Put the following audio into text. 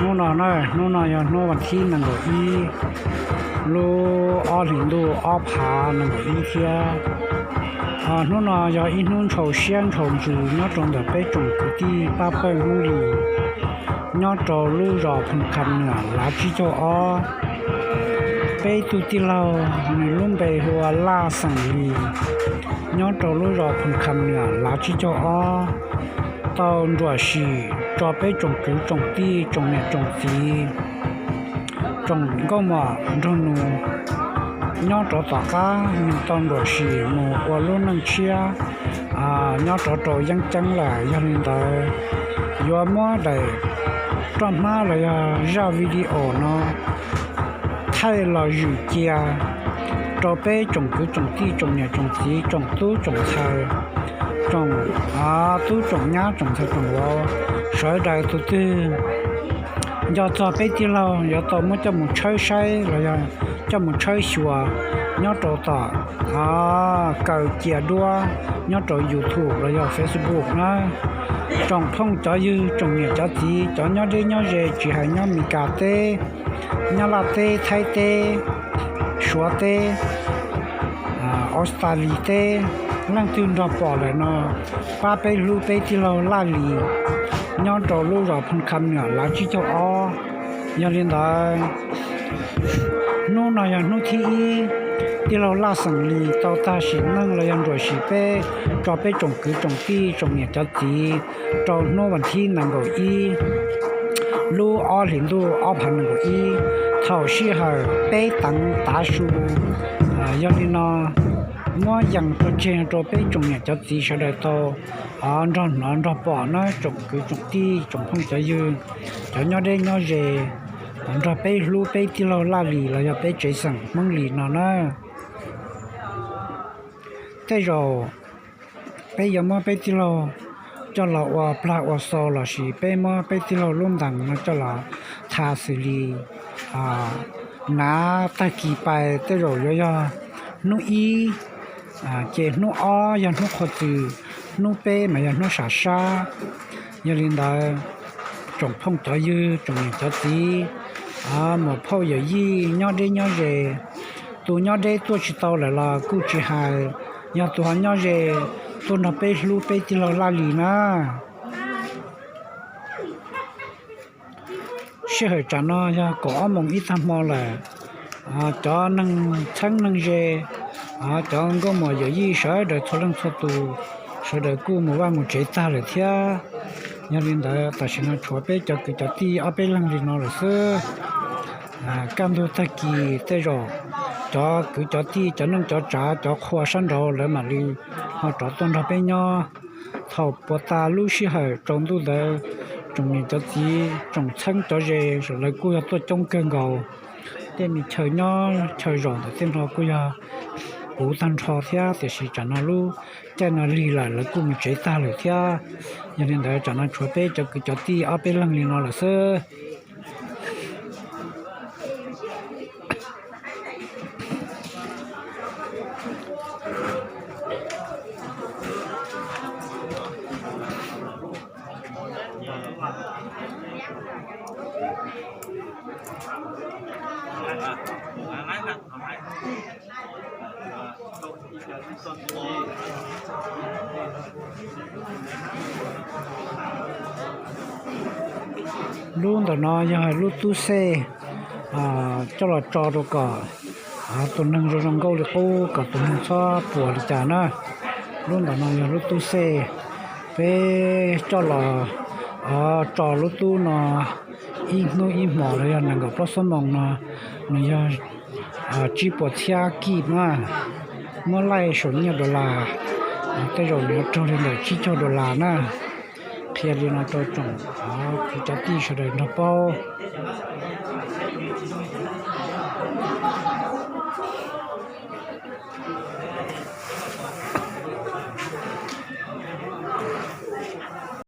Hnub no na, hnub no yog hnub vas thib nees nkaum ib, lub ob hlis ntuj ob phav nees nkaum ib thiab. Hnub no yog ib hnub ntshaus siab ntshaus ntsws nyob rau ntawm peb tsoom kwv tij pab pawg Hmoob Lis nyob rau lub zos Phoos Kham Niam Lav Tsib Caug Ob. Peb tug tij laug nws lub npe hu ua Laj Xeem Lis, nyob rau lub zos Phoos Kham Niam Lav Tsib Caug Ob, tau nruam sim tso peb tsoom kwv tsoom tij tsoom niam tsoom txiv, tsoom nkauj mos nraug nus nyob rov tom qab nws tau nruam sim mus ua lub neej tshiab nyob rov rau yeeb ceeb lawm. Yog li ntawd, yuav muab daim roj hmab los yog zaj video no thaij los zwm cia rau peb tsoom kwv tsoom tij tsoom niam tsoom txiv tsoom tub tsoom ntxhais, tsoom tub tsoom nyab tsoom ntxhais tsoom vauv, sawv daws tus twg nco txog peb tij laug yuav tau muab coj mus tshawb saib los yog coj mus tshawb xyuas nyob rau tom kaw cia duab nyob rau YouTube los yog Facebook na. Tsoom phooj cov ywg tsoom niam cov txiv, cov nyob deb nyob ze tsis hais nyob Meskas teb, nyob Laj teb, Thaib teb, Suav teb, Australia teb, leej twg nrog pom lawm no pab peb hlub peb tij laug Laj Lis nyob rau lub zos Phoos Kham Niam Lav Tsib Caug Ob. Yog li ntawd, hnub no yog hnub thib ib tij laug Laj Xeem Lis tau tag sim neej los yog nruam sim peb, tso peb tsoom kwv tsoom tij tsoom niam cov txiv rau hnub vas thib nees nkaum ib lub ob hlis ntuj ob phav nees nkaum ib, thaum sij hawm peb teev tav su. Yog li no, muab yees rau tseg rau peb tsoom niam cov txiv sawv daws tau nrog hnov nrog pom na tsoom kwv tsoom tij tsoom phooj cov ywg, cov nyob deb nyob ze, nrog peb hlub peb tij laug Laj Lis los yog peb tsev xeem Hmoob Lis no na. Tej zaum peb yuav muab peb tij laug coj los ua plag ua xau lossis peb muab peb tij laug lub ntees no coj los tha xws li hnav tag kis pais tej zaum yuav yog hnub ib, ces hnub ob yog hnub qhuav txwm, hnub peb mas yog hnub sam sab. Yog li ntawd, tsoom phooj cov ywg tsoom niam cov txiv, muam phauj yawm yij nyob deb nyob ze, tus nyob deb tuaj tsis tau lawm los kuj tsis hais, yog tus ho nyob ze tuaj nrog peb hlub peb tij laug Laj Lis na. Sij hawm tsam no yog kaum ob moos ib tag hmo lawm, cov neeg txheeb neeg ze, cov nkauj muam yawm yij sawv daws txhua leej txhua tus, sawv daws kuj mus vaj mus tsev tag lawm thiab. Yog li ntawd tam sim no tshuav peb cov kwv cov tij ob peb leeg li no lawm xwb. Kaj ntug tag kis tej zaum cov kwv cov tij cov neej cov tsav cov qhua sab nraud lawv mam li ho rov tuaj nrog peb nyob. Thaum puas tas lub sij hawm tsaus ntuj ntawd, tsoom niam cov txiv tsoom txheeb cov ze lawv kuj yog tuaj coob kawg nkaus. Tej me chaw nyob chaw zaum ntawm tej no kuj yog puv tag nrho thiab, tiam sis tsam no lub caij no lig lawm lawv kuj mus tsev tag lawm thiab. Yog li ntawd tsam no tshuav peb cov kwv cov tij ob peb leeg li no lawm xwb. Lub ntawm no yog lub tub xej coj los tso rau kom tus neeg zoo zoo nkauj li qub, kom tus neeg txhob puas li cas na. Lub ntawm no yog lub tub xej, peb coj los tso lub tub no ib hnub ib hmos los yog nees nkaum plaub xuab moos no, nws yog tsib puas txhiab kij na. Muab laij saum nyiaj dollar, tej zaum nws yuav raug li ntawm tsib caug dollar na. Qhia li no rau tsoom kwv cov tij sawv daws nrog paub.